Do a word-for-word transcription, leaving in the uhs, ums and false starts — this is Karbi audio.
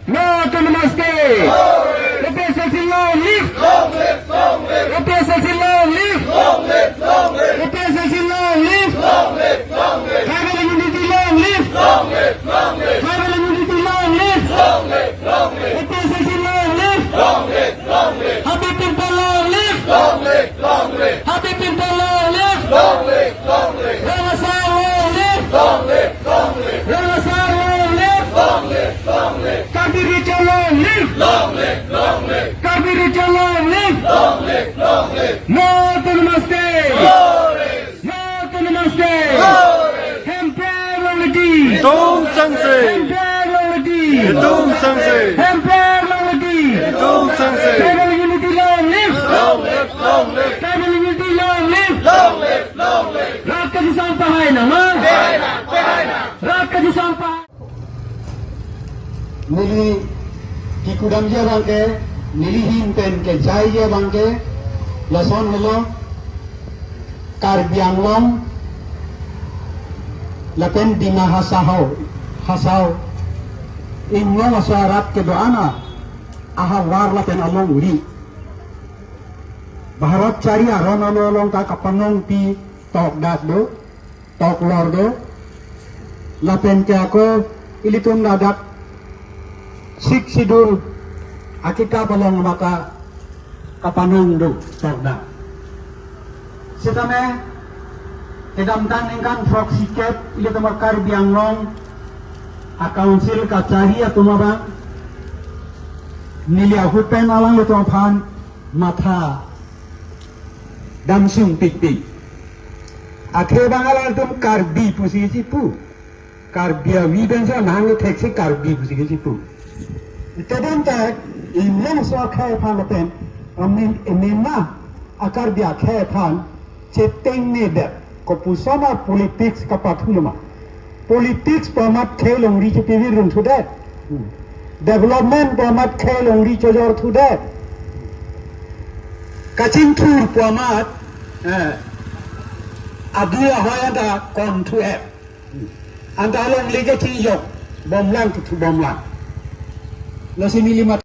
No Autonomous State! APHLC long live! APHLC long live! APHLC long live! Tribal unity long live! Tribal unity long live! APHLC long live! Habib Pinto long live! Habib Pinto long live! Rong Asar long live! Rong Asar long live! Karbi region long live! Karbi region long live! No Autonomous State! No Autonomous State! Hemprek long live! Itum sangse! Hemprek long live! Itum sangse! Hemprek long live! Itum sangse! Tribal unity long live! Long live, long live! Tribal unity long live! Long live, long live! Rat kachisong pahai nang ma? Pahai nang, pahai nang! Rat kachisong pahai. Neli kikudamji abangke, neli ahin pen kejaiji abangke, lason helo, Karbi Anglong, lapen Dima Hasao, Hasao, Inglong aso arat kedo-an ahavar lapen alongri. Bharat chari aron alo along ta kapanongpi tokdak do, toklor do. Lapen ke ako ilitum ladak Sixth Schedule akitap along maka kapanong do tokdak. Sitame kedamtang ningkan throksi kep ilitum Karbi Anglong a-council kachari atum abang neli ahut pen alanglitum aphan matha damsung pikpik. Athe bang alangtum Karbi pusi si pu. Karbi avi pensi nang theksi Karbi pusi si pu. Kedamtang Inglong aso akhei aphan lapen amin emema a-Karbi akhei aphan chetengne det. Kopuson a-politics kapathu loma. Politics pu amat khei longri chepivir run thudet. Development pu amat khei longri chojor thudet. Kachingthur pu amat, eh, adu ahoi anta kon thudet. Anta alongle kachingjok bomlang, kethu bomlang. Lasi neli mat